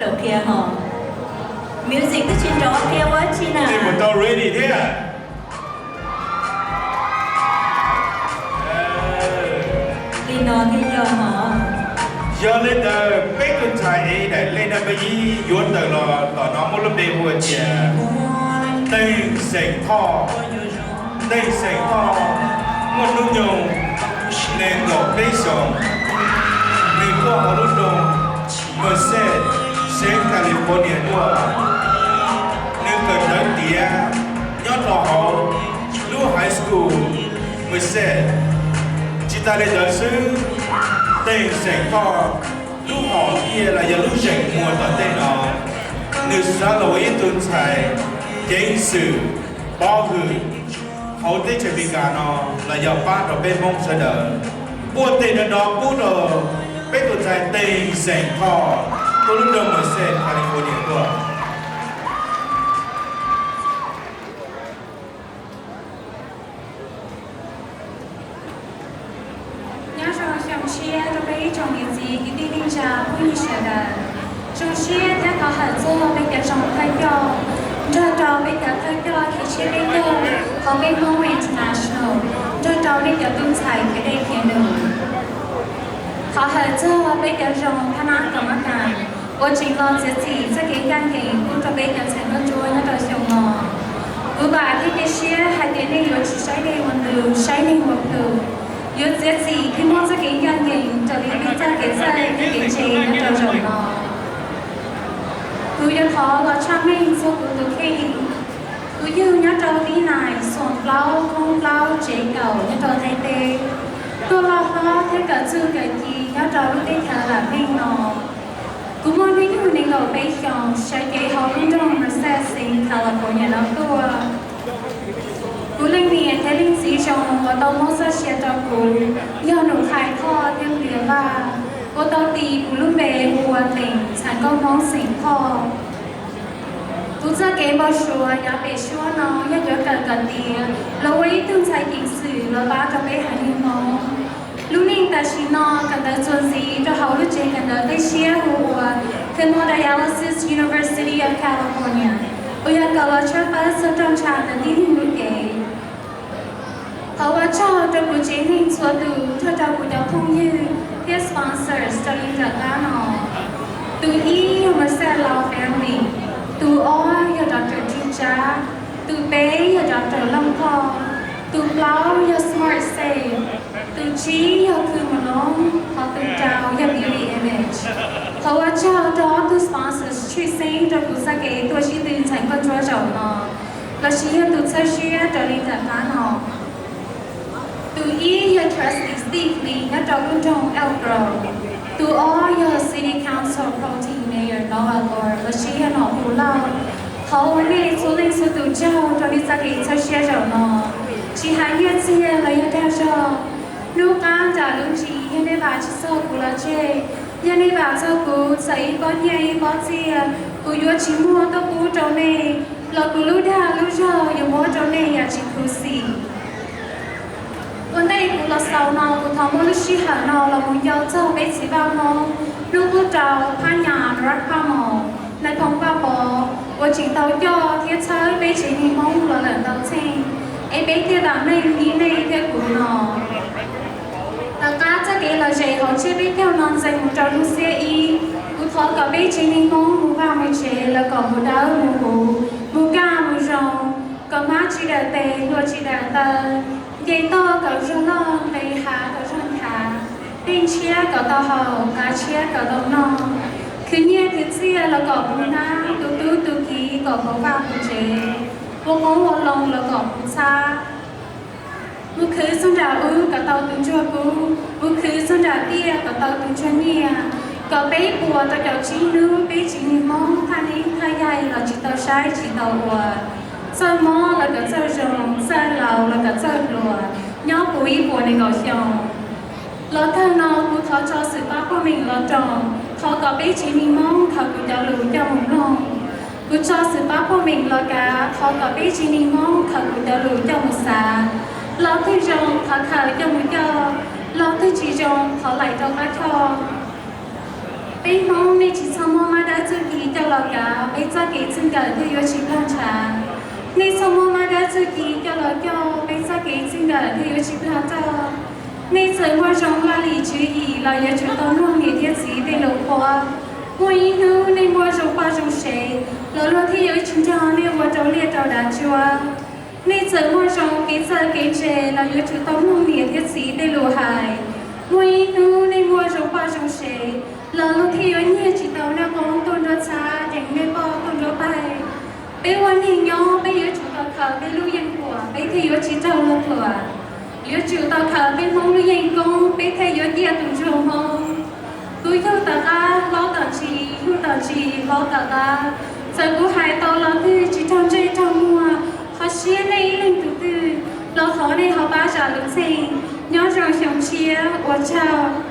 Rau qhia ho. Music twb tsis nrov qhia ua tsi na. Tej mus tau ready thiab. Li no thiaj yog ho. Yog li ntawd peb tus ntxhais es daim lej naj npa ib yuav tawm los tom no muaj lub npe hu ua tias Teej Xeem Thoj. Teej Xeem Thoj muaj hnub nyoog nees nkaum peb xyoos. Nws tuaj hauv lub nroog Merced, xeev California tuaj. Nws kawm ntawv tiav nyob rau hauv lub high school Merced. Tsis tas li ntawd xwb, Teej Xeem Thoj lub hom phiaj los yog lub zeem muag tom ntej no, nws xav los ua ib tug ntxhais ceev xwm pov hwm hauv teb chaws Amelikas no los yog pab rau peb Hmoob sawv daws. Muaj tej no no pub rau peb tus ntxhais Teej Xeem Thoj tuaj lub nroog Merced, California tuaj. Nyob zoo xyoo tshiab rau peb ib tsoom niam txiv kwv tij neej tsa phooj ywg sawv daws. Zoo siab thiab thov hawm txog peb cov zoo thawj coj, nrog rau peb cov thawj coj kev tshiab peb caug hauv peb Hmoob International, nrog rau peb cov tub ntxhais khiav dej khiav num. Thov hawm txog peb cov zoo thab nab kom mab kas uas tseem los txiav txim txoj kev ncaj ncees pub rau peb cov ntxhais nkauj ntsuab nyob rau xyoo no. Kuv vam thiab cia siab hais tias nej yuav tsis saib dej ua ntu, saib neeg ua plhu, yuav txiav txim thiab muaj txoj kev ncaj ncees raws li nej txoj kev txawj thiab kev ntse nyob rau zaum no. Kuv yuav thov los tshaj meej txog kuv tus kheej. Kuv yug nyob rau tib nais xoom plaub khoob plaub tsev kaum nyob rau Thaib teb, tuaj loj hlob thiab kawm txuj kawm ci nyob rau lub teb chaws vam meej no. Kuv muaj hnub nyoog nees nkaum peb xyoos, sawv cev hauv lub nroog Merced, xeev California no tuaj. Kuv leej niam thiab leej txiv zoo uas tau muab txoj sia rau kuv yog Num Qhais Thoj thiab Nplias Vaj, uas tau tis kuv lub npe ua Teem Ntxhais Nkauj Hmoob xeem Thoj. Kuv txoj kev npau suav yav pem suab no yog yuav kawm kom tiav los ua ib tug ntxhais ceev xwm los pab rau peb haiv neeg Hmoob. Lub neej tam sim no kawm ntawv txuas ntxiv rau hauv lub tsev kawm ntawv qib siab hu ua Hemodialysis University of California, uas yog kawm los tshawb fawb txog roj ntsha ntawm tib neeg lub cev. Thov ua tsaug rau kuv tsev neeg txhua tus nrog rau kuv cov phooj ywg thiab sponsors rau li nram qab no. Tus ib yog Merced Law Family, tus ob yog Doctor Tswv Tsab, tus peb yog Doctor Looj Thoj, tus plaub yog Smart Safe, tus tsib yog Khw Mus Loob, hos tus rau yog Beauty Image. Thov ua tsaug rau ob tug sponsors tshwj xeeb rau kuv txoj kev tuaj sib tw ntxhais nkauj ntsuab zaum no, lossis yog tus txhawb siab raws li nram qab no. Tus ib yog Trustee Steve Lee nyob rau lub nroog Elk Grove, tus ob yog City Council Pro Tem Mayor Noah Lord lossis yog Nom Hu Lauj. Thov ua nej txhua leej txhua tus tsaug rau nej txoj kev txhawb siab zaum no, tsis hais nyiaj txiag los yog dag zog. Hnub qab nram lub ntsis yog nej vam tsis txog kuv los tseg, yog nej vam txog kuv txawm ib pob nyiaj ib pob txiaj, kuv yuav tsis muab tuaj pub rau nej, los kuv lub dag lub zog yuav muab rau nej yam tsis khuv xim. Ua ntej kuv los xaus no kuv thov muab lub sij hawm no los mus nco txog peb txiv Vaj Hmoob hnub qub rau Phab Nyas Nrab Phaj Maus, nais phoo Vaj Pov, uas tseem tau coj thiab txhawb peb tsev neeg Hmoob los lawm ntau txheej, es peb thiaj vam meej li nej thiab kuv no. Tom qab txoj kev lom zem hauv tsiab peb caug no ntxees mus rau hnub xiab ib, kuv thov kom peb tsev neeg Hmoob mus vaj mus tsev los kom mus dawb mus huv, mus kaj mus zoo, kom hmab tsis dawm tes, hlua tsis dawm taw, nce toj kom zog loj, nqes hav kom zog nchav, dej ntshiab kom tau haus, qav tshiab kom tau noj, khwv nyiaj khwv txiaj los kom puv hnab, tu tub tu kiv kom puv vaj puv tsev, ua qoob ua loo los kom puv txhab. Mus khwv txog nram ub kom tau tus ntsuag kub, mus khwv txog nram tiaj kom tau tus ntsuag nyiaj, kom peb puas tau caum tsib hnub peb tsev neeg Hmoob thaj neeb thaj yaig los tsis tau saib tsis tau ua. Txawj mob los kom txawj zoo, txawj laus los kom txawj hluas, nyob puv ib puas nees nkaum xyoo. Los kawg no kuv thov tso xwm pab poj meem los roos, thov kom peb tsev neeg Hmoob khaws kuv cov lus coj mus mloog. Kuv tso xwm pab poj meem los kav, thov kom peb tsev neeg Hmoob khaws kuv cov lus coj mus xav. Lo twg zoo thov khaws coj mus coj, lo twg tsis zoo thov laim rau qab choj. Peb Hmoob nej tsis txhob muab mab dawb txuj ci coj los kav, peb txoj kev txij nkawm thiaj yuav tsis plag ntshav. Nej txhob muab mab dawb txuj ci coj los coj, peb txoj kev txij nkawm thiaj yuav tsis plag roj. Nej txawm muaj zoo laj lim tswv yim los yuav tsum tau mloog niam thiab txiv tej lus qhuab. Muaj ib hnub nej muaj zoo poj zoo sev los luag thiaj yuav tsis nrog nej ua rau liaj rau dav tsuab. Nej txawm muaj zoo kev txawj kev ntse los yuav tsum tau mloog niam thiab txiv tej lus hais. Muaj ib hnub nej muaj zoo poj zoo sev los luag thiaj yuav nyiag tsis tau nej qoob tuaj nruab txhab, deev nej poj tuaj nruab paj. Peb ua neeg nyob peb yuav tsum tau khaws peb lub yeej kuam, peb thiaj yuav tsis raug luag thuam. Yuav tsum tau khaws peb Hmoob lub yeej koob, peb thiaj yuav ciaj tus ntsuag Hmoob. Kuv yug tom qab hlob tom ntsis, yug tom ntsis hlob tom qab. Txawm kuv hais tau lo twg tsis raug ntsej raug muag, ho siab nej ib leeg tus twg, los thov nej ho pab zam lub txim. Nyob zoo xyoo tshiab, ua tsaug.